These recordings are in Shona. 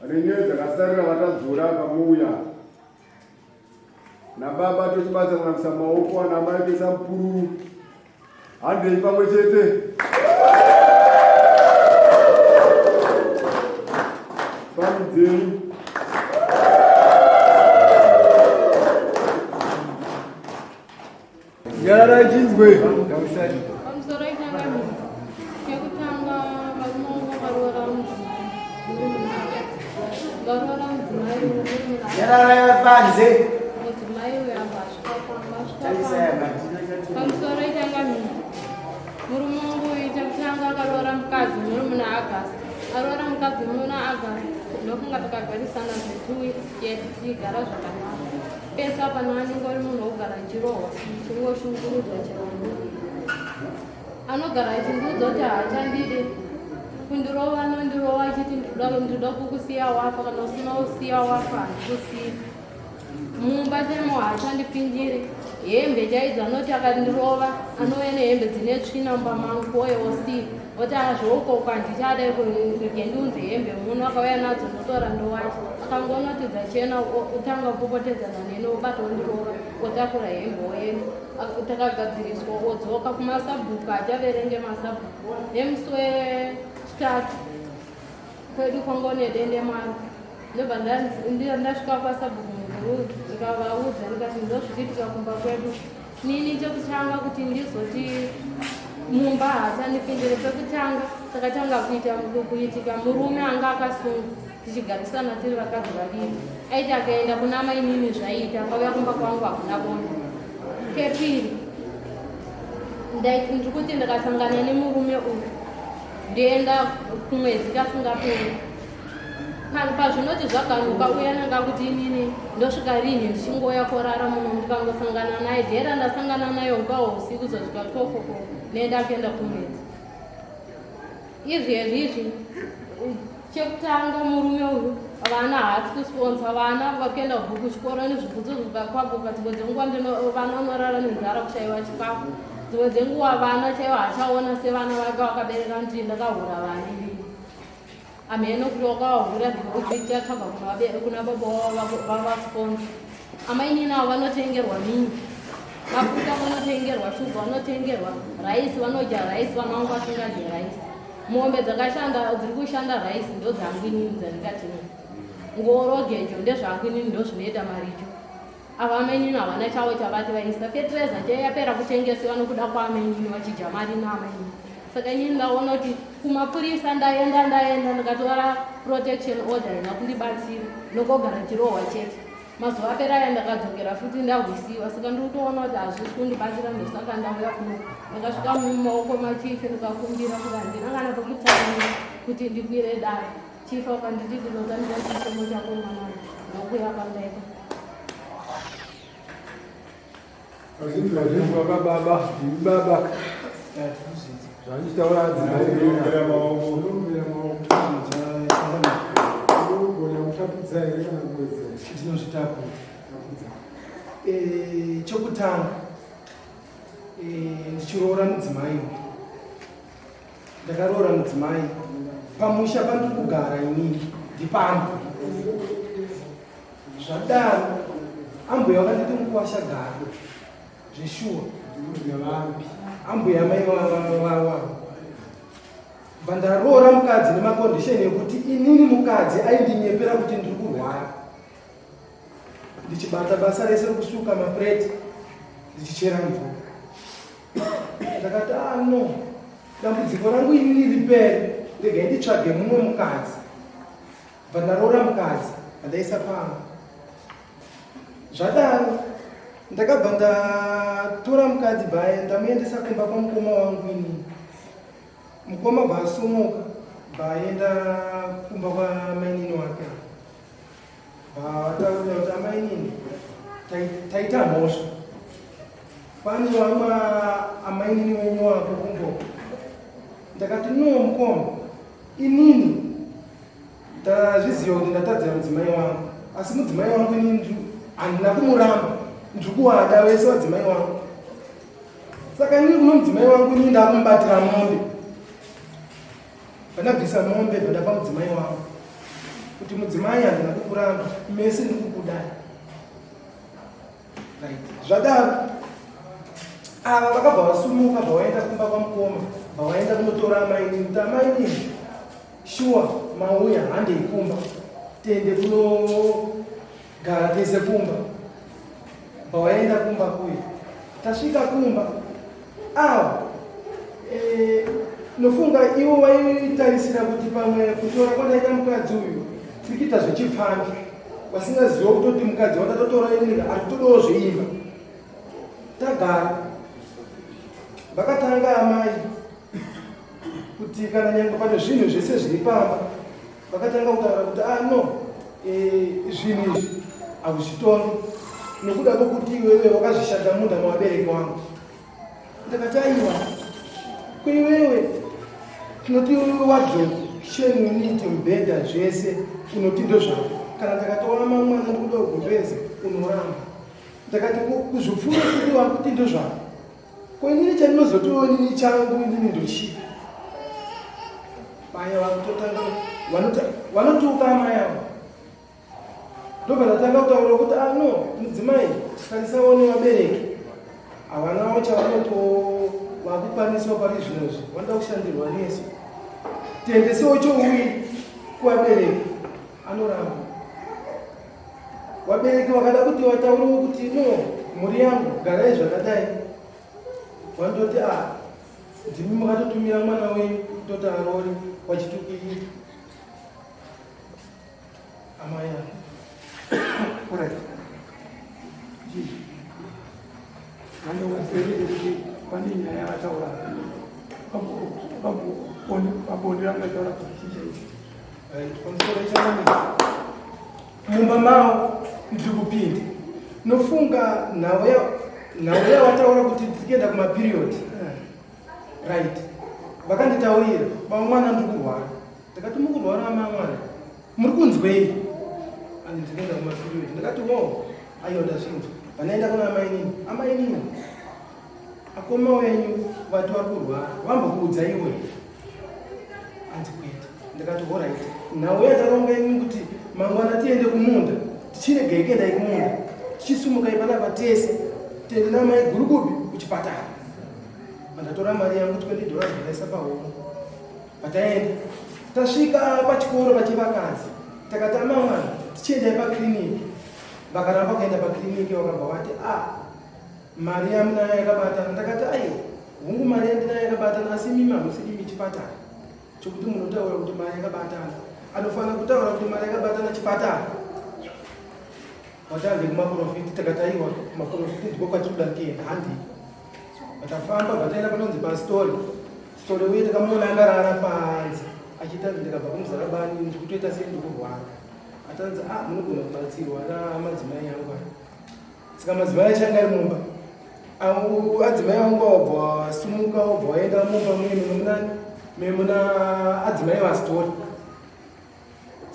Renyaya dzakasarira vatadzora pamuuya nababa tochibatsa kunamisa maoko ana mai kuisa mupururu handei pamwe chete pamidzenyu Nyararai chinzwe. Pamusoro ichangamire. Chekutanga varume vangu vakaroora mudzimai. Varoora mudzimai uyu. Nyararai panze. Mudzimai uyu abva asvika pamba asvika pamba. Pamusoro ichangamire. Murume wangu uyu chekutanga akaroora mukadzi muri muna August. Aroora mukadzi muna August ndokunga takagarisana zvetu tichigara zvakanaka. Pese apa anenge uri munhu wokugara achirohwa, achingoshungurudzwa chero nguva. Anogara achindiudza kuti haachandidi, kundirova anondirova achiti ndinoda ndinoda kukusiya wafa, kana usina kusiya wafa handikusiyi. Mumba chaimo haachandipindiri, hembe chaidzo anoti akandirova anouya nehembe dzine tsvina mumba mangu oye osiya. Oti azvoukoko handichada rege ndiunze hembe muno akauya nadzo ndotora ndowacha akangoona kuti dzachena otanga kupopotedzana neni obata ondirova otakura hembe oenda takagadziriswa odzoka kumasabhuku achaverenge masabhuku nemusi wechitatu kwedu kwanga une dende maro ndobva ndasvika kwasabhuku mukuru ndikavaudza ndikati ndozvikuitika kumba kwedu Nini chekutanga kuti ndizoti mumba haachandipindire pekutanga takatanga kuita kuitika murume anga akasunga tichigarisana tiri vakadzi vaviri aiti akaenda kuna mainini zvaiita akauya kumba kwangu hakuna bonde kepiri ndiri kuti ndakasangana nemurume uyu ndoenda kumwedzi kasingaperi Pazvinoti zvaganuka uya nanga kuti inini ndosvika rinhi ndichingouya korara muno ndikangosangana naye jera ndasangana naye ukawo usiku zosvika 12 o'clock nenda kuenda kumwedzi izvezvi izvi chekutanga murume uyu vana haasi kusponsa vana vakuenda kubva kuchikoro nezvibvunzo zvakwabuka dzimwe dzenguva vana vanorara nenzara kushaiwa chikafu dzimwe dzenguva vana chaivo hachaona sevana vake vakabereka kuti ndakahura vana inini Amheno kuti wakavahura ndikuti tichatsvaga kuna baba wavo vavasponsa. Amainini avo vanotengerwa minyi mafuta vanotengerwa shuga vanotengerwa raisi vanodya raisi vana vangu vasingadye raisi mombe dzakashanda dziri kushanda raisi ndo dzangu inini dzandingatini ngoro gejo ndezvangu inini ndozvinoita maricho ava amainini havana chavo chavati vaisa fetireza chaiyo yapera kutengesiwa nokuda kwaamainini vachidya mari naamainini saka inini ndaona kuti kumapurisa ndaenda ndaenda ndikatora protection order ina kundibatsira nokogara ndichirohwa chete mazuva apera aya ndakadzokera futi ndahwisiwa saka ndiri kutoona kuti hazvisi kundibatsira ndosaka ndauya kuno ndakasvika mumaoko machief ndikakumbira kuti handina kana pekutaura kuti ndikwire dare Chief wakanditi ndinotambira chisomo chako mwanangu ndokuya kwandaita. Vazhinji vazhinji baba baba ndimi baba zvandichitaura adzimai maoko unogona kutapudza here kana kuwedzera ndinozvitapudza eh, chokutanga eh, ndichiroora mudzimai uyu Ndakaroora mudzimai pamusha pandiri kugara inini ndipangu. Zvadaro ambuya vakanditi mukuwasha garo zveshuwa ambuya amai vavo bva ndaroora mukadzi nemakondisheni ekuti inini mukadzi aindinyepera kuti ndiri kurwara ndichibata basa rese rekusuka mapureti ndichichera mvura ndakati ah no dambudziko rangu inini ripere regai nditsvage mumwe mukadzi bva ndaroora mukadzi andaisa pano zvadaro Ndakabva ndatora mukadzi bvaye ndamuendesa kumba kwamukoma wangu inini. Mukoma bva asumuka bva aenda kumba kwamainini wake. Bva kuti amainini taita mhosva. Pane vamwe amainini wenyu wako kumbo. Ndakati no mukoma inini Ndazviziva kuti ndatadzira mudzimai wangu, asi mudzimai wangu ini handina kumuramba, ndiri kuwada vese vadzimai wangu. Saka inini kuno mudzimai wangu inini ndakumubatira mombe, vandabvisa mombe bva ndapa mudzimai wangu kuti mudzimai handina kukuramba, mese ndiri kukudai. Right. Zvadaro ava vakabva vasumuka bva vaenda kumba kwamukoma bva vaenda kunotora amainini kuti amainini Shuwa mauya handei kumba tiende kunogara tese kumba. Pawaenda kumba kuya tasvika kumba awa e, nofunga iwo waitarisira kuti pamwe kutora kwandaita mukadzi uyu tiri kuita zvechipfambi vasingaziva kutoti mukadzi wandatotora ini ari kutodawo zveimba tagara vakatanga amai kuti kana nyange pane zvinhu zvese zviri pamba vakatanga kutaura kuti ah no eh, zvinhu izvi hauzvitori nokuda kwokuti iwewe wakazvishanda munda mavabereki wangu ndakati aiwa kuiwewe tinoti wadrop sheni unit mubhedha zvese unoti ndozvako kana ndakatoona mamwana ndikuda kugombeza unoramba ndakati kuzvipfuyo kuri wakuti ndozvako Ko inini chandinozotiwo inini changu inini ndochii? Paya vakutotanga vanotuka amai avo. Ndobva ndatanga kutaura kuti ah no mudzimai tarisawo nevabereki havanawo chavanoto vakukwanisawo pari zvinozvi vanoda kushandirwa nesu tiendesewo chouyi kuvabereki anoramba Vabereki vakada kuti vataurewo kuti no mhuri yangu garai zvakadai vanototi a ah, ndimi makatotumira mwana wenyu kutoti aroore kwachitukirira amai avo. Alright. Vandowedzere kuti pane nyaya yavataura pabonde ranga taura kuti chii chaicho. Mumba mavo ndiri kupinda nofunga nhau yawataura kuti ndiri kuenda kumaperiod right vakanditaurira baba mwana ndiri kurwara ndakati mukurwara ama mwana muri kunzwei andi ndiri kuenda kumaperiod ndakati wo aiwa ndazvinzwa vanaenda kuna amainini amainini akoma wenyu vati vari kurwara vambokuudza iwe anzi kwete ndikati horait nhau yataronga ini kuti mangwana tiende kumunda tichiregai kuendai kumunda tichisumukai panapa tese tiende namai gurukubi kuchipatara mandatora mari yangu 20 dollars ndaisa pahomwe pataenda tasvika pachikoro pachevakadzi takati amamwana tichiendai pakliniki vakaramba kuenda pakliniki vakabva vati a ah, mari yamunayo yakabatana ndakati aiwa hungu mari yandinayo yakabatana asi imimi hamusi imi chipatara chokuti munotaura kuti mari yakabatana anofanira kutaura kuti mari yakabatana chipatara watande kumaprofiti takati aiwa kumaprofiti ndiko kwatinoda kuenda handii vatafamba vataenda panonzi pastori stori uye takamuona akarara panze achiita ndikabva kumuzarabani ndikutoita sei ndikurwara atanzi ah munogona kubatsirwa namadzimai angu aya saka madzimai acho anga ari mumba adzimai vangu wabva wasumuka wabva waenda mumba muye munani memuna adzimai vasitori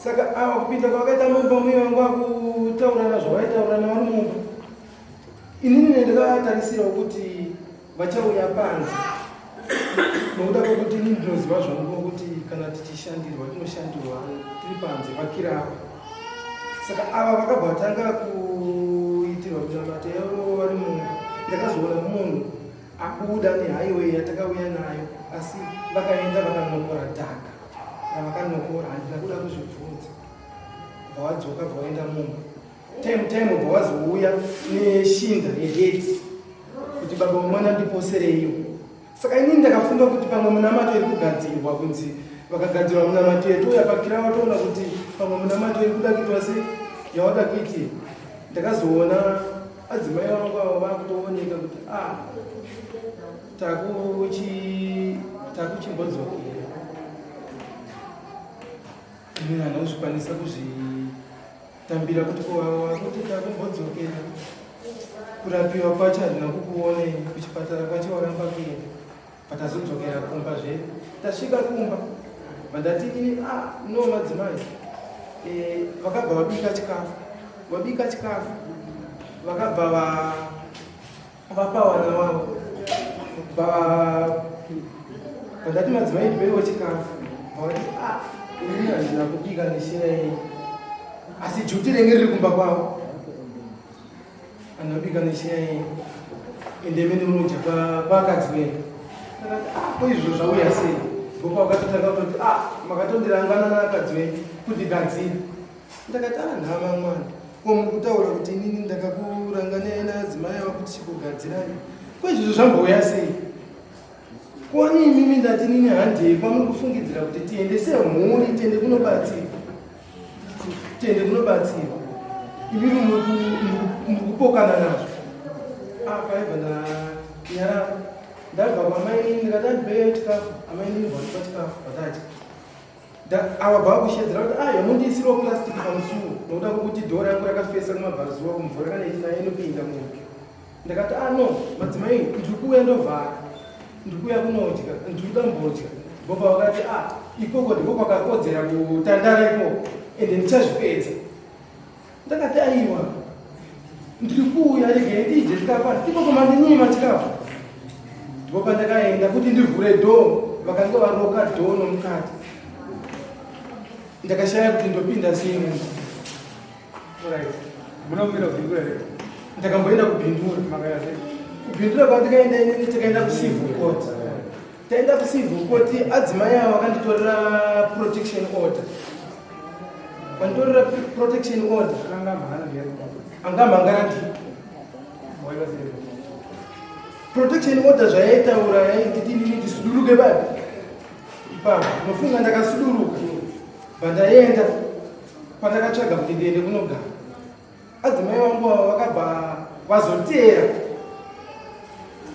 saka ava kupinda kwakaita mumba muye vangu vakutaurana zvavaitaurana vari mumba inini ndakatarisirawo kuti vachauya panze nokuda kwekuti inini ndinoziva zvangu kuti kana tichishandirwa tinoshandirwa tiri panze pakirawa saka ava vakabva vatanga kuitirwa kunamata yavo vari mumba ndakazoona munhu abuda nehighway yatakauya nayo asi vakaenda vakanokora dhaka ravakanokora handina kuda kuzvibvunza bva vadzoka bva vaenda mumba time time bva vazouya neshinda yeredi kuti baba vemwana ndiposereiwo Saka inini ndakafunga kuti pamwe munamato iri kugadzirwa kunzi vakagadzirwa munamato yetouya pakira watoona kuti pamwe munamato iri kuda kuitwa sei yawada kuitira. Ndakazoona Adzimai vangu ava vakutooneka kuti a ah, takuchimbodzokera. Ini handina kuzvikwanisa kuzvitambira kuti kuti takumbodzokera kurapiwa kwacho handina kukuonei kuchipatara kwacho waramba kuenda patazodzokera kumba zvedu tasvika kumba vandati ini ah no madzimai eh, vakabva vabika chikafu vabika chikafu vakabva vapa vana vavo vandati madzimai ndipeiwo chikafu vakati ah ini handina kubika neshira iyi asi juti renge riri kumba kwavo Anobika neshaya yenyu ende mene unodya kwakadzi wenyu. Ndakati ah ko izvo zvauya sei? Ndipo wakatotanga kutoti ah makatondirangana naakadzi wenyu kundigadzira. Ndakati ah nhama mwana ko mukutaura kuti inini ndakakuranganai naadzimai ava kuti chikugadzirai ko izvozvo zvambouya sei? Kwani imimi ndati nini handei kwamuri kufungidzira kuti tiende semhuri tiende kunobatsirwa tiende kunobatsirwa imimi muri kupokana nazvo apa ah, ibva ndanyarara ndabva kwamainini ndikati andipeiyo chikafu amainini vandipa chikafu vatadya ava bva vakushedzera kuti aya ah, mundiisirawo plastic pamusuwo nokuda kwekuti dhoo rangu rakafesa kumabvazuva kumvura kana ichinaya inopinda munhu Ndakati ah no madzimai ndiri kuuya ndovhara ndiri kuuya kunodya ndiri kuda mbodya baba vakati ah ikoko ndiko kwakakodzera kutandara ikoko ende ndichazvipedza ndakati aiwa ndiri kuuya regai ndidye chikafu ikoko mandinyima chikafu ndipo pandakaenda kuti ndivhure dhoo vakanga varoka dhoo nomukati ndakashaya kuti ndopinda sei mumba Munomira kubhindura here? Ndakamboenda kubhindura. Makaya sei? Kubhindura kwandikaenda inini takaenda kucivil court. Taenda kucivil court adzimai avo vakanditorera protection order. Vanditorera protection order. Anga mhangana ndiye. Anga mhangana ndiye. Waiva sei? Protection order zvayaitaura yaiti inini ndisuduruke babi. Ipapo nofunga ndakasuduruka. Bandaenda Pandakatsvaga kuti ndiende kunogara, adzimai vangu ava vakabva vazoteera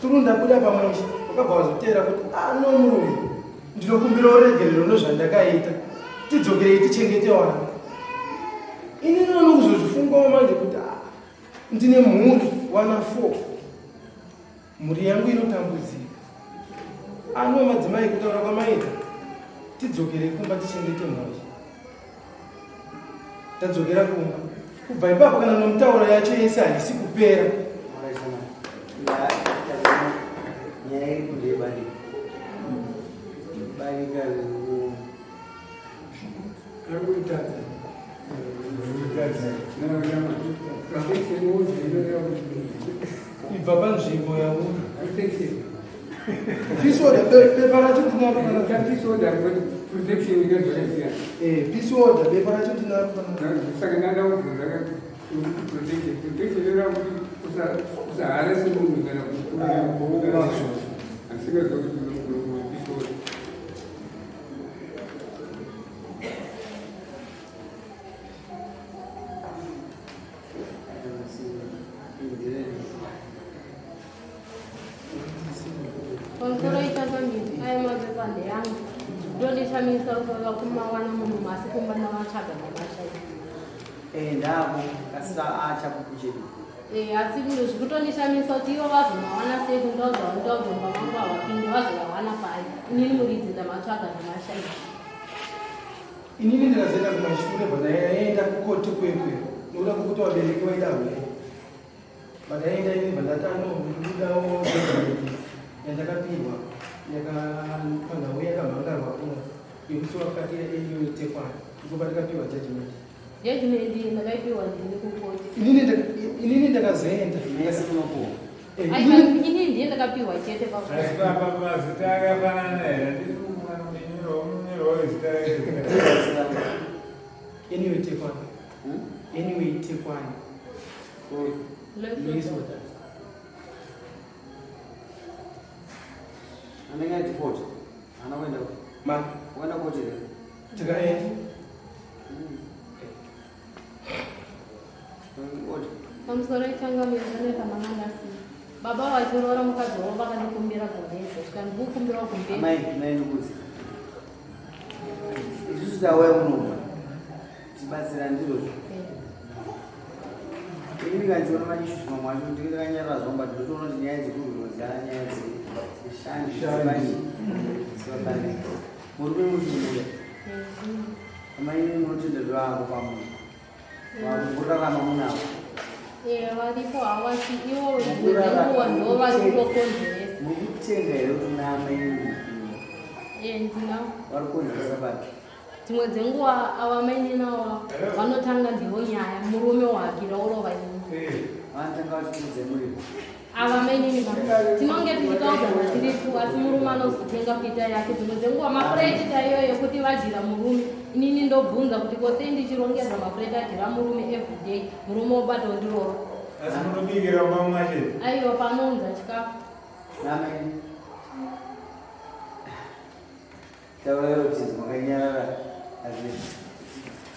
turu ndabuda pamusha, vakabva vazoteera kuti ano ah, murume ndinokumbira uregerero nezvandakaita, tidzokerei tichengete wana. Ini ndinoona kuzozvifungawo manje kuti ah, ndine mhuri wana four mhuri yangu inotambudzika. Ano madzimai kutaura kwamaita, tidzokerei kumba tichengete mhuri. Tadzokera kumba. Kubva ipapo kana nomutauro yacho yese haisi kupera. Nyaya iri kundeyebarika. Barika ari kuitadza. Ibva panzvimbo yauri. Peace order, bepa racho tinaro kana. Peace order, protection ndozvakasiyana. Eh, peace order, bepa racho tinaro kana. Saka ndanda kubvunza protection. Protection inoda kuti usaharese munhu kana kukuura. Asingazivi kuti peace order. Pamusoro ichatangi aya mapepa ndeyangu ndondishamisa kusaka kumawana munhu masi kumba ndamatsvaga ndamashaya. Eh, ndavo asi achapupu chedu. Eh, asi zvikutondishamisa kuti ivo vazomawana sei kundaudza ndaudza mumba mangu havapinde vazovawana pai inini muridzi ndamatsvaga ndamashaya. Inini ndikazoenda kumashure bvandaenda kukoti kwekwe nokuda kwekuti vabereki vaida hwee Pandaenda ini pandatanga kubudawo judgment yandakapihwa yakapanhau yakamhangarwa kuno yekuti wakati iyoyo tekwana ndipo pandakapiwa judgment. Judgment ndakaipiwa ndini kukoti. Inini ndakazoenda. Mese munopuwa. Eh, inini ndiye ndakapiwa chete pa. Asi papa mazita akafanana here? Ndiri kunyora zita rake. Anyway tekwana. Anyway tekwana. Anenge aiti koti. Ana kuenda kuti. Ma. Kuenda koti here? Tikaenda. Odi. Pamusoro ichangamire pane pamanga ndasiya. Baba vachiroora mukadzi wavo vakandikumbira gumbeze svika ndikukumbirawo gumbeze. Amai, mai ndikudzi. Isusu tauya kunoba. Tibatsira ndizvozvo. Ini ndikandiona maissues mamwe acho ndinge ndakanyarara zvangu but ndotoona kuti nyaya dzekurwirwa dzaa nyaya dzeshanje dzevabani. Murume muchimuda. Amai munotenda zvavo pamwe. Kurarama munavo. Eh, varipo havo asi ivo dzenguva ndo vari kutokonzeresa. Muri kutenga here kuti muna amai Eh, ndinavo. vari kukonzeresa papi? Dzimwe dzenguva ava mainini ava vanotanga ndivo nyaya murume wahakira orova ini. Vanotanga vachikudza muriro. Ava mainini va tinonge tichitaudzana tiri tu asi murume anozotenga kuita yake. Dzimwe dzenguva mapureti chaiyo yekuti vadyira murume inini ndobvunza kuti ko sei ndichirongedza mapureti adyira murume everyday murume obata ondirova. Asi munobikira mumba chete? Aiwa panounza chikafu. Namai. Taurai kuti makanyarara.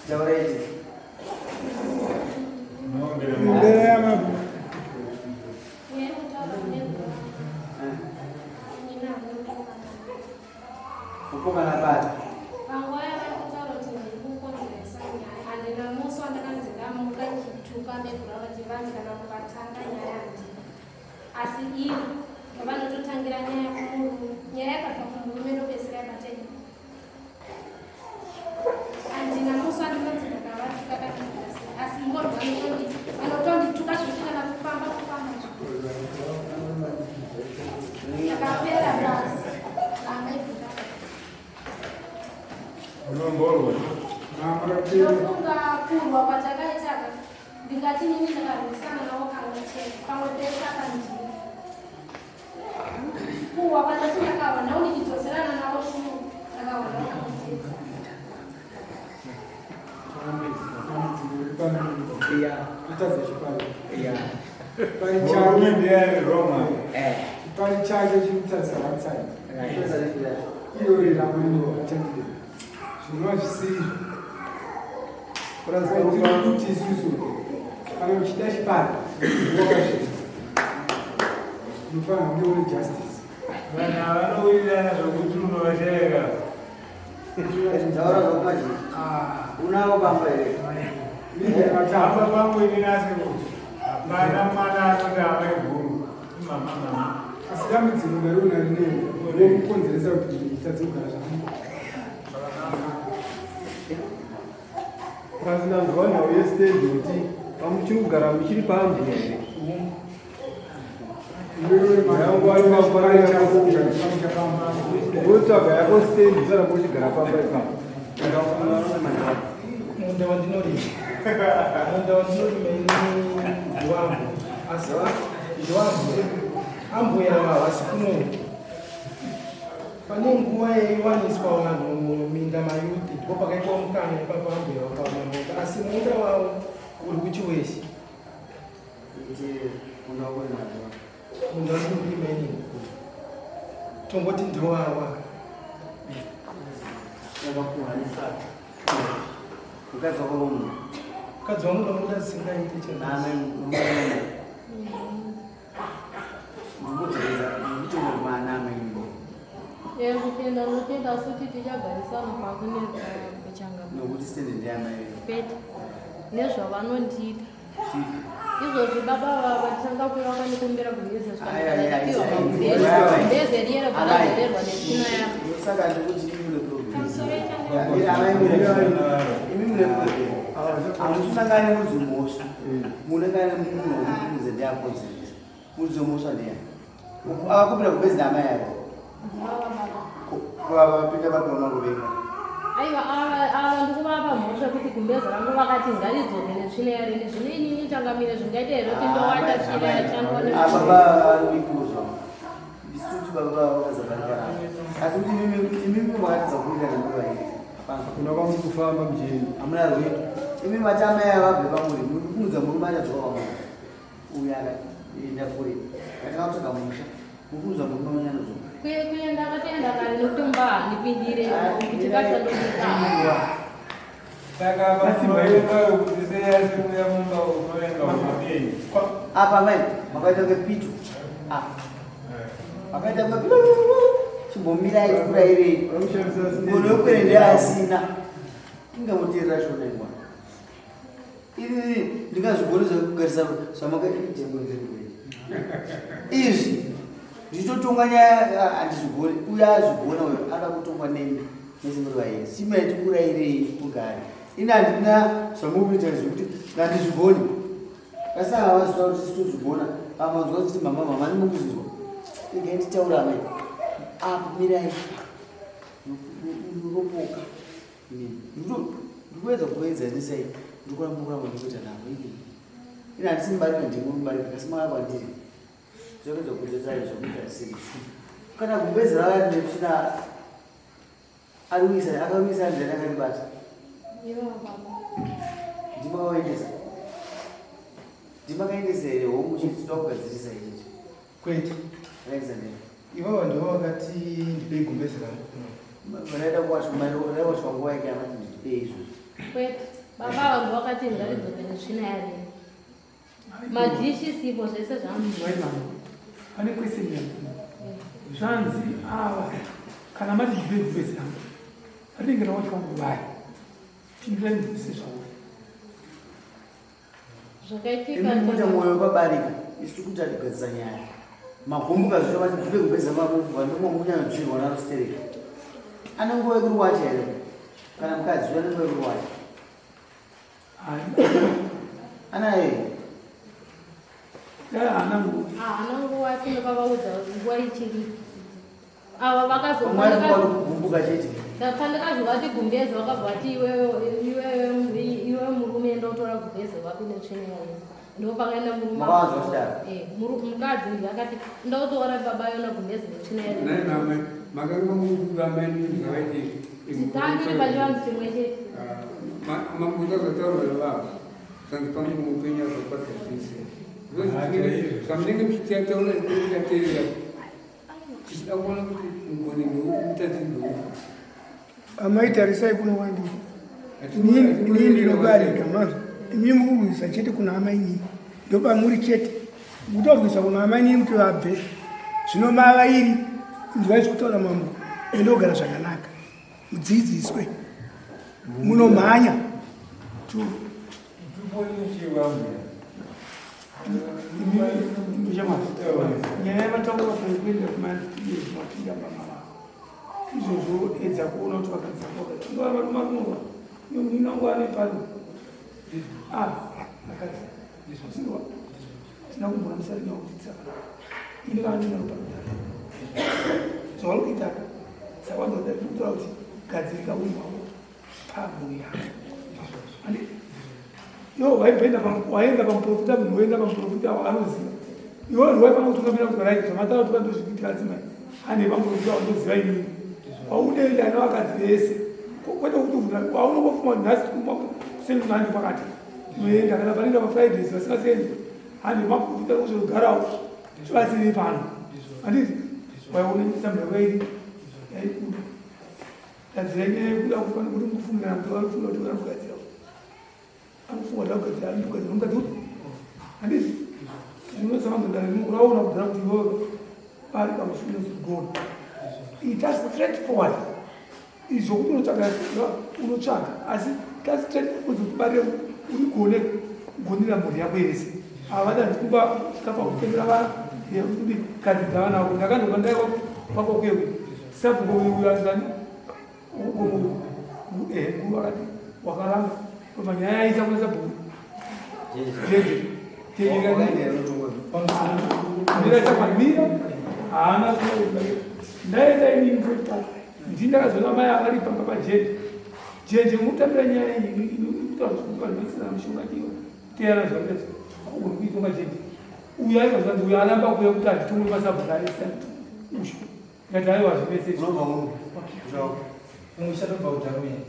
Taurai kuti. Mbere yamambo. Mukomana bata. Panguva yavari kutaura kuti ndiri kukonzeresa nyaya, handina musi wandakanzi ndamuka ndichituka megura vachivanzi kana mukatanga nyaya handina. Asi ivo vanototangira nyaya kumurume, nyaya yakabva kumurume ndopedzisira yabata ini. Handina musi wandinonzi ndakavatuka kana kuita sei, asi ngorwa vanotondituka zvekuti kana kufamba kufamba ndakapera basi amaibvira. Unomborwa. Ndinofunga kurwa kwatakaita ka ndingati nini ndakarwisana navo kamwe chete pamwe pese apa ndini kurwa kwatati ndakawa navo ndichidzoserana navo shungu ndakawa navo kamwe chete. Atadza chipari. Chipari Murume chake ndiye ari Roma. chipari chake chiri kutarisa one side. Iyo iramwene achandide. Zvinova zvisiri. Tiri kuti isusu kana uchida chipari wakazviita. Unofanira kunge une justice. Vanhu vanowirirana zvokuti unovashayika. Taura zvakumachi. Unavo bamba here? Apa pangu ini nasi hapana mwana anoti amai guru. Mama mama. Asi dambudziko ndariona rineri rokukonzeresa kuti nditadze kugara zvakanaka. Pasina nzwa nhau yestendi kuti pamuchiri kugara muchiri paambuya here? Wotsvaga yako stendi usaramba uchigara pamba ipapo. Munda wandinorima munda wandinorima ini ndiwambo, asi ndiwambo ambuya ava havasi kuno. Pane nguva yaiwaniswa vanhu minda mayuti, ndipo pakaitwa mukana ipapo ambuya vakawana munda, asi munda wavo uri kuChiweshe. Munda wako uri Munda wandinorima inini tomboti ndowawa. Mukadzi wako munhu. Mukadzi wangu ndomuda singaite. Name ndikudzokeza ndikutonga amai. Eh, kutenda ndotenda asi kuti tichagarisana pakune kuchangamire. Nokuti stendi ndeyamai. Kwete nezvavanondiita izvozvi baba vatanga kuva vakandikumbira gumbeze Ai, ai, ai, svikandikapiwa ai, ai. magumbeze gumbeze riye rabva radzorerwa netsvina yavo. Saka ndikuti imi mune problem. Pamusoro Amai mune imi mune problem. Hamususangane mudzimhosva. Munengane munhu wekukunze ndiakonzeresa. Mudzimhosva ndiyani? Akakumbira gumbeze naamai avo. Ava baba. Vapinda papi kuvenga? Aiwa, ava ndikuvapa mhosva kuti gumbeze rangu vakati ngaridzoke netsvina yarini. Zvino inini changamire zvingaita here kuti ndowata tsvina yachandwa? Apa varikuzwa. Isuti baba vakazabarika. Asi kuti imimi makatadza kuwirirana ndovaita. Kuna kwamuri kufamba muchienda. Hamuna rwendo. Imi mati amai ava vabve pamuri, muri kuudza murume achadzoka kwamuri. Uyu akaenda kure. Akatanga kutsvaga musha. Muri kuudza murume wenyu anodzoka. Kuenda akatoenda kare nekuti mumba handipindire kuti kachandobika. Saka pamunovenga kuti sei asi kuuya mumba unovenga umadei? Apa mai makaita kunge pito. Apa. Makaita kunge pito. Chimbomirai tikurairei. Munhu wekwere ndeasina. Inga muteerera shona ingwa. Ini ndingazvigoni zvekugarisa zvamakaita izvi. Ndichitotonga nyaya handizvigoni. Uya azvigona uyo anoda kutongwa nemi. Mese muri vaeni. Simai tikurairei mugare. Ini handina zvamukuita zvekuti handizvigoni. Asi ava vazvitaura kuti tozvigona. Apa manzwa kuti mama mama ndimukuzvinzwa. Regai nditaura amai. Apa mirai. Muropoka. Ndikuedza kuedzanisai. Ndikuramba kuramba ndikuita navo ini. Ini handisi mubarika ndimi mubarika kasi mava kwandiri. Zvekuedza kuedzai zvamuita sei. Kana gumbezi rava netsvina arwisa akarwisa ndani akaribata. Ivo baba. Ndimakaendesa. Ndimakaendesa here homu chiti toda kugadzirisa ichichi. Kwete. Akaendesa ndani. Ivava ndivo vakati ndipei gumbezi rangu kuno. Vanoida kuwachwa mari vaiwachwa nguva yake amati ndipei izvozvo. Kwete. Baba vangu vakati ngaridzoke netsvina yarei. Madhishi sipo zvese zvangu. Vai mama, pane question yangu. Zvanzi ava kana mati ndipei gumbezi rangu. Rinenge rawachwa nguvai. Pindurai ndizise zvauri. Zvakaitika Imi mukuita mwoyo wakabarika isu tiri kuita kugadzirisa nyaya. Magumbuka zvino vati ndipe gumbezi ramabubva ndomwe munyanyodzirwa naro stereki. Ane nguva yekuriwacha here? Kana mukadzi uyo ane nguva yekuriwacha. Anaye. Dai haana nguva. Haana nguva asi ndakavaudza nguva ichiri. Ava Vamwe vari kugumbuka chete. Pandakazovati gumbezi vakabva vati iwewe iwe murume enda utora gumbezi rako netsvina yayo. Ndopakaenda murume. Makavanzwa vachidaro? Eh, mukadzi ndiye akati ndautora baba yona gumbezi netsvina yayo. Nhai mama, makanga muramba zvavaiti. Tangiri pachivanhu chimwe chete. Mamutazotaura navavo. Zvanzi pamwe muupenyu azvakugadzirisa. Zvamunenge muchitaura tikateerera tichida kuona kuti mugoni ndeupi mutadzi ndeupi. Amai tarisai kuno wandi. Inini ndinobarika manzwa. Imi mukurwisa chete kuna amai nini. Ndopamuri chete. Mukutorwisa kuna amai nini kuti vabve. Zvino mava iri inzwai zvekutaura mambo. Ende ogara zvakanaka. Mudzidziswe. Munomhanya. Nyaya yavataura kuenda kumapinda pamava izvozvo edza kuona kuti vakadzi varumarunoa ane pano akadzi sinwa tina kumbona musarinya kudzidzisa kana ini kana ndina ruparudare zvavari kuita saka vanhu kutaura kuti gadzirika unhu hwako pamhuri yako. Andi yo waibenda waenda pamuprofita munhu woenda pamuprofita waanoziva. Iwe vanhu waifanira kutungamira kuti right zvamataura kuti vandozvikuitira adzimai hande pamuprofita wandoziva inini. Waunoenda nevakadzi vese kwete kuti uvhura waunongofuma nhasi kuseni kunhandi kwakati unoenda kana panoenda mafridays vasingasenzi hande maprofita kuzogarawo tibatsirei pano. Handiti waiona misambo yaidi yaikuda. Gadzira nyaya yekuda kufanira kuti mukufungira kuti vari kufunga kuti vari kugadzira. Anofunga kuti akugadzira ari kugadzira mukadzi upi? Handiti? Zvinosambanza uraona kudhara kuti iwewe pari pamusoro zigona. Ita straight forward. Izvo kuti unotsvaga unotsvaga asi ita straight forward kuti barire urigone kugonera mhuri yako yese. Havada kumba chikafu kutengera vana yekuti gadzidza vana vako. Ndakanzwa ndaiwa kwako kuye kuye. Sabhuku uyu uyu anzani uyu akati wakaramba kubva nyaya yaita kuna sabhuku. Jeje. Jeje ndiraita kwamira haana ndaenda inini kuita ndini ndakazoona mai avari pamba pajeje. Jeje mutambira nyaya iyi inotaura kuti vanhu vaisina mishonga ndiyo teera zvakaita uri kuitonga jeje. Uyu aiva zvanzi uyu aramba kuuya kuti handitongwe masabhuku aisa usho. Ngati aiwa zvinetse izvi. Unobva mupi? Umusha tobva kuDarwin.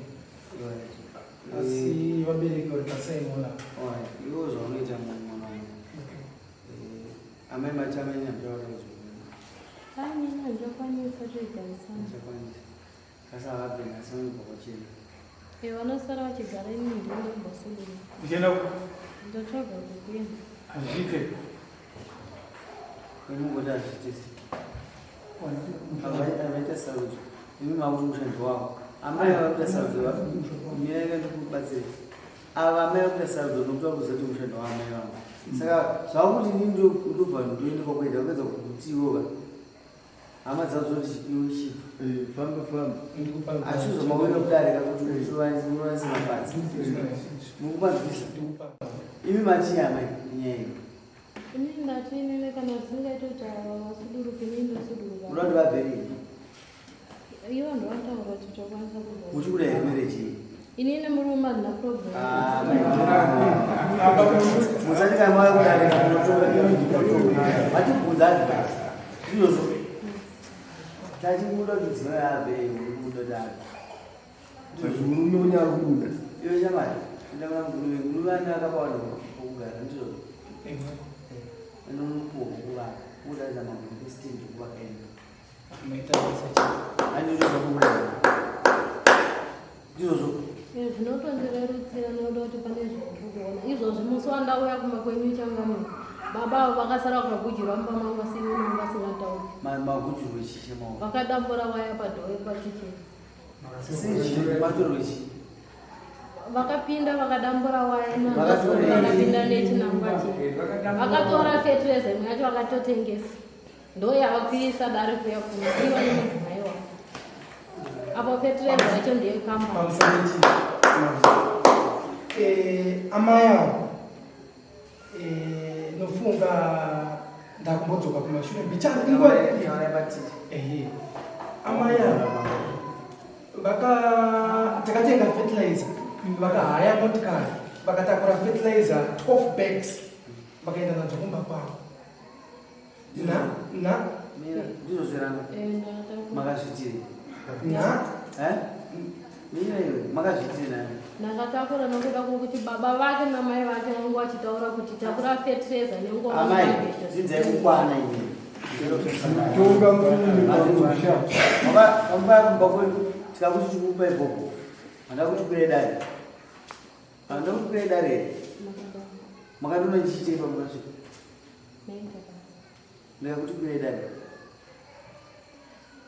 Asi vabereki vari paSaimona. Iwo zvaunoita mwana wangu. Amai mati amai nyamutaura izvo. Amai ndokwanisa kutoita Ndokwanisa. Kasi havabve nhasi vanobva kwachena. Vanosara vachigara, ini ndindombosuduruka. Uchienda ku? Ndotsvaga kwekuenda. Hazviite. Imungoti hazviite. Avaita sarudzo. Imi makuti mushandi wavo. Amai vakuita sarudzo mirai ndikubatsire. Ava amai vakuita sarudzo nokuti vakuziva kuti mushandi waamai vangu. Saka zvakuti ini ndobva ndoenda kwakuenda kupedza kuti iwoka. Hama dzavo dzinoti iwe chibva. Famba famba. Asi zvamakuenda kudarika kuti muwanise mabadzi. Mukupanzwisa. Imi matii amai nyaya iyi. Ini ndati inini kana zvisingaiti kuti ava vasuduruke, inini ndosuduruka. Munoda kuti vabve rini? Ivo ndovataura kuti tokwanisa kubva. Muchikuda here marriage iyi? Inini murume handina problem. Ah, musati kana mauya kudarika munotora matibvunza advice ndizvozvo tachikuda kuti dzimai abve muda kuti abve. Murume unyari kubuda. Iwe shamwari, ndakana nguruve, nguruve ane akapa vanhu pokugara ndizvozvo. Anomupuwa kuvaka, kudaidza mambo estendi kuvaka imba. Handizvo zvakubuda. Ndizvozvo. Zvinotondirerutsira nokuda kuti pane zvandiri kuona izvozvi. Musi wandauya kumba kwenyu changamu, baba avo vakasara vakagujirwa mumba mangu, vasina mangu, vasingatauri. Magujirwe chishe maoko. Vakadambura waya padoor pakicheni. Sei matorwe chi? Vakapinda vakadambura waya. Vakatora. Vakapinda nechinangwa chii? Vakatora fertilizer imwe yacho vakatotengesa, ndo yavakuisa dare kuya kuno ivo nemudzimai wavo. Apo fertilizer yacho ndeyekambani. Pamusoro. Amai avo, nofunga ndakumbodzoka kumashure mbichana inguva. Taura patiti. Ehe, amai avo vaka takatenga fertilizer, vakahaya motikari, vakatakura fertilizer 12 bags, vakaenda nadzo kumba kwavo na na Mira, ndizvo zverano. Ndakatakura. Makazvitiri. Na. Eh? Mira iwe, makazvitiri nani? Ndakatakura nokuda kwokuti baba vake namai vake vangu vachitaura kuti takura fertilizer nenguva. Amai, dzidzai kukwana imi. Tonga murume pamusha. Makambaya kumba kwedu tikakuti tikupa ibhobho. Handa kuti kwire dare. Handa kuti kwire dare here? Makatona ndichiitei pamakasvika? Ndikakuti kwire dare.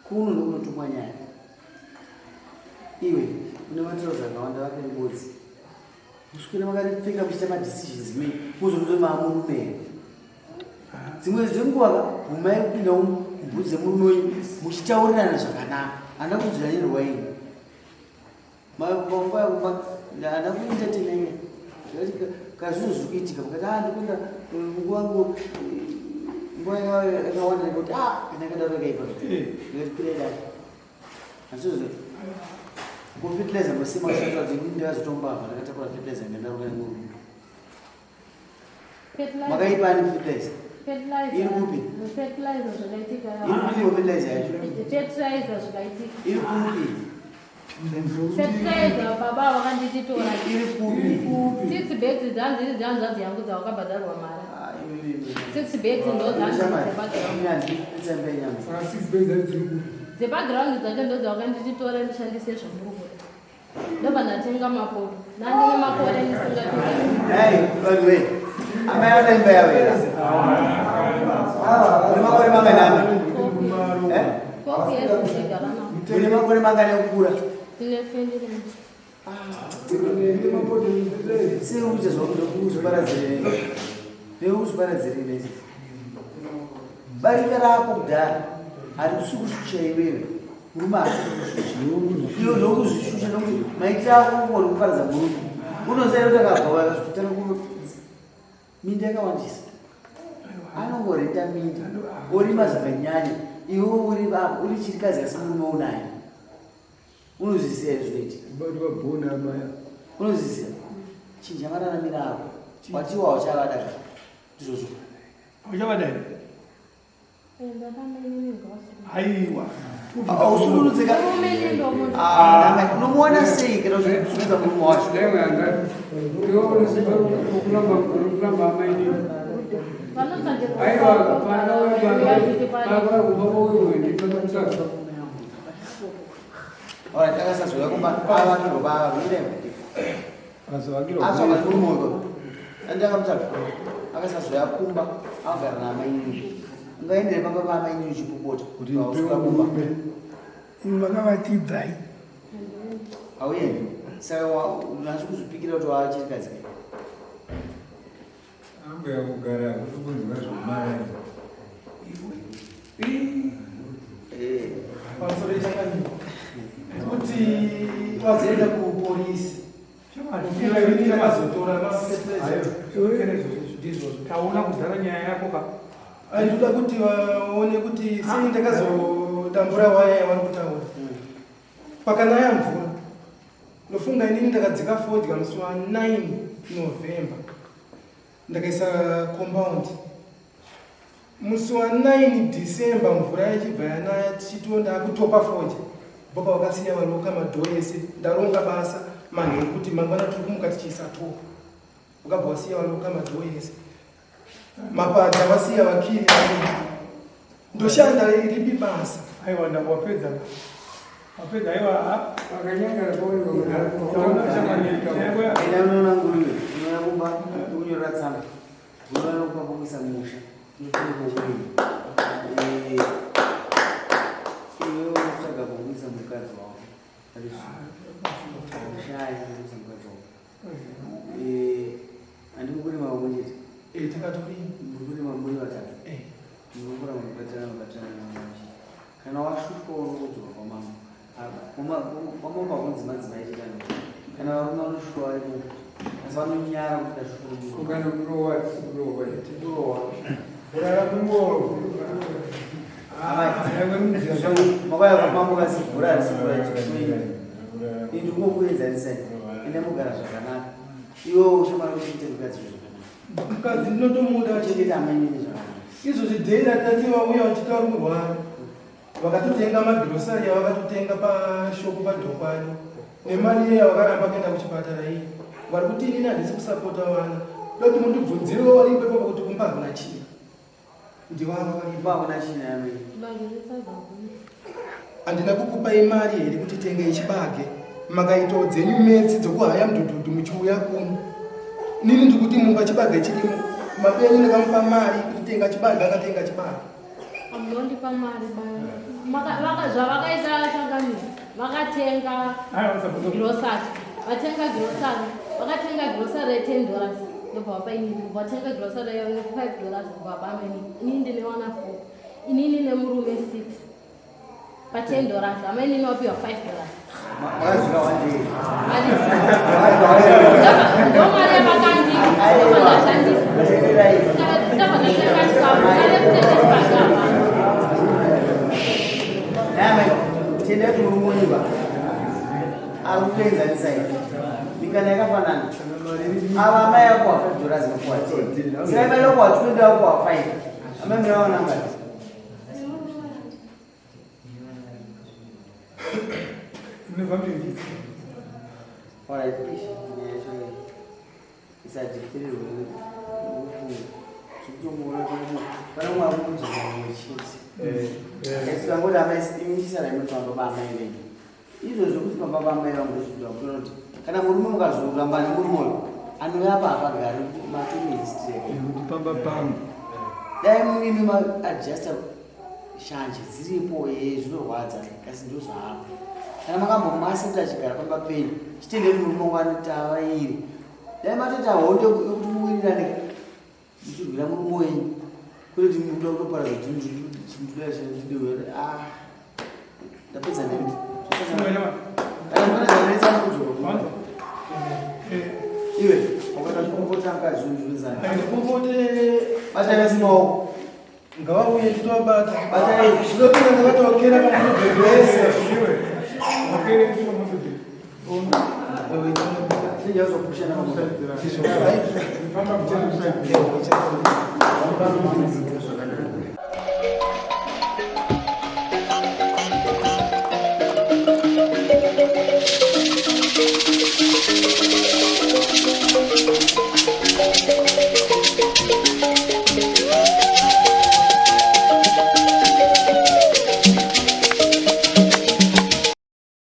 Kuno ndokunotumwa nyaya. Iwe, une matirauzi akawanda vakaribodzi. Muswere makaripfeka muchiita madecisions me muzonzwe maamurume here? Dzimwe dzenguva bvumai kupinda mubhutsu dzemurume wenyu muchitaurirana zvakanaka. Handa kudzvanyirwa ini. Makumba handa kuentertaina nyaya. Kana zvinhu zviri kuitika mukati, ah, ndikuenda nguva nguva nguva yakawanda ndikuti, ah, kana yakadaro yakaipa. Ndikati kwira dare. Handizvo kufertilizer masima kushandira kuti inini ndakazotombavha ndakatakura fertilizer ndandaruka nemurume. Makaipa ani fertilizer? Iri kupi? Fertilizer zvakaitika. Iri kupi fertilizer yacho? Fertilizer zvakaitika. Iri kupi? Fertilizer baba vakandititora. Iri kupi? Six bags dzanzi dzanzvadzi yangu dzawakabhadharwa mari. Six bags ndo dzanzi dzebaground. Saka six bags dzacho dziri kupi? Dzebaground dzacho ndo dzawakandititora ndishandise zvamuri kuda. Ndobva ndatenga mapoto nandine makore ndisingatori. Hey, vanhu we. Amai vana imba yavo here? Mune makore mangani amai? Eh? 4 years ndichigara navo. Mune makore mangani ekukura? Ndine 29. Sei uri kuita zvekuzviparadzirira? Nekuzviparadzirira izvi. Barika rako kudhara harikusi kushusha iwewe. Murume haasi kushusha. Iwe ndokuzvishusha nokuti maitiro ako uri kuparadza murume. Unoziva kuti akabva akazvitanga ku minda yakawandisa. Anongorenta minda orima zvakanyanya. Iwe uri baba uri chirikadzi asi murume unaye. Unozviziva here zvinoitika? Kubatwa bhona amaya. Unozviziva? Chinja mararamiro ako. Watiwa uchavada ka? Ndizvozvo. Uchavada here? Aiwa. Ausudurudzika. Unomuona sei kana uchisudurudza murume wacho? Iwe unosimba kuramba amainini. Aiwa, pana pakura kubva kwauyo ndipakamusafa. Alright, akasazouya kumba avakirwa paavakirwa. Asvaka murume uyo. Andi akamutsvaga. Akasazouya kumba agara naamainini. Ungaendere pamba paamainini uchipopota Kuti Ausvika kumba. Imi makavati ibvai. Hauendi. Saka unasi kuzvipikira kuti waachirikadzi. Ambuya kugara hakusi kunzwa zvomara. Eh. Pamusoro changamire. Kuti wazoenda kupolisi. Mazotora ndizvozvo. Taona kudhara nyaya yako ka. Andinoda kuti vaone kuti sei ndakazodambura waya yavari kutaura. Pakanaya mvura. Ndofunga inini ndakadzika fodya musi wa 9 November. Ndakaisa compound. Musi wa 9 December mvura yachibva yanaya tichitonda kutopa fodya. Baba vakasiya varoka madhoo ese. Ndaronga basa manheru kuti mangwana tiri kumuka tichiisa topa. Vakabva vasiya varoka madhoo ese. Mapadza vasiya vakiri. Ndoshanda ripi basa? Aiwa ndawapedza. Wapedza aiwa. Pakanyangara paoneka Taona shamwari yako. Enda unoona nguruve, unoona kumba kunyorera tsamba. Unoona kupa kuisa musha. Unoona kukurima. Eh. Iwe unotsvaga kukuisa mukadzi wako. Shaya kukuisa mukadzi wako. Eh, handi mukurima vamwe chete. Eh, takatorima. Mukurima muri vatatu. Eh. Munokura muchibatana mubatana navanhu. Kana washushwa unodzoka kwamambo. Kwamambo hakunzi madzimai chete anoita. Kana varume vanoshushwa varimo. Asi vanonyara kuti ndashushwa murume. Kukana kurowa kurowa. Kurowa. Kurara kungoro. Amai. Makauya kwamambo kasi gura harisi gura chikuini. Ini ndingokuenzanisai. Ende mugara zvakanaka. Iwe ushamwari uchiite mukadzi zvakanaka. Mukadzi ndinotomuda Uchengeta amainini zvakanaka. Izvozvi dhei ratati vauya vachiti vari kurwara. Vakatotenga magirosari avakatotenga pashopu padhokwani. Nemari iya yavakaramba kuenda kuchipatara iyi. Vari kuti inini handisi kusapota vana. Ndoda kuti mundibvunzirewo varipo ipapo kuti kumba hakuna chii. Ndivava varipo. Kumba hakuna chii amai. Handina kukupai mari here kuti tengei chibage. Makaitawo dzenyu metsi dzokuhaya mudhudhudhu muchiuya kuno. Nini ndikuti mumba chibage chirimo. Mabenyu ndakamupa mari kuti tenga chibage akatenga chibage. Amunondipa mari baya. Zvavakaita changamire. Vakatenga grocery. Vatenga grocery. Vakatenga grocery ye 10 dollars. Ndobva vapa inini. Vatenga grocery ye 5 dollars ndobva vapa ameni. Inini ndine wana 4. Inini nemurume 6. Pa 10 dollars. Amainini wapiwa 5 dollars. Makazvika wandei. Ndo mari yavakandipa. Ndobva ndashandisa. Ndabva ndatenga chikafu. Mari yekutenga chibage hapana. Nami tenda kuti murume wenyu ari kutoenzanisai mikana yakafanana. Ava amai ako wa 5 dollars vakuwa 10. Saka amai vako wa 20 vako wa 5. Amai mira wana ngati. Alright, nyaya yacho iyi. Isadifirirwe nekufunga. Zvekutomuona kuti pane umwe ari kudya mumwe chete. Asi vangoti amai imi chisarai muri pamba paamai venyu. Izvozvo kuti pamba paamai vangu ndozvikuda kutoona kuti kana murume mukazoramba nemurume uyu anouya apa hapagari matoministry. Kuti pamba pangu. Dai muimi maadjusta shanje dziripo ye zvinorwadza kasi ndozvaapo. Kana makambomasa kuti achigara pamba penyu chitendei kuti murume wangu anotava iri. Dai matoita hondo yekuti muwirirane muchirwira murume wenyu kwete kuti muda kutoparadza ah ndapedza nemi. Iwe wakada kukomfota mukadzi unozana. Handikomfote Batai vese maoko. ngavauye titovabata. Batai. Zvinopinda ndakatokera pamudhudhudhu wese. Tinjazopushana pamoto.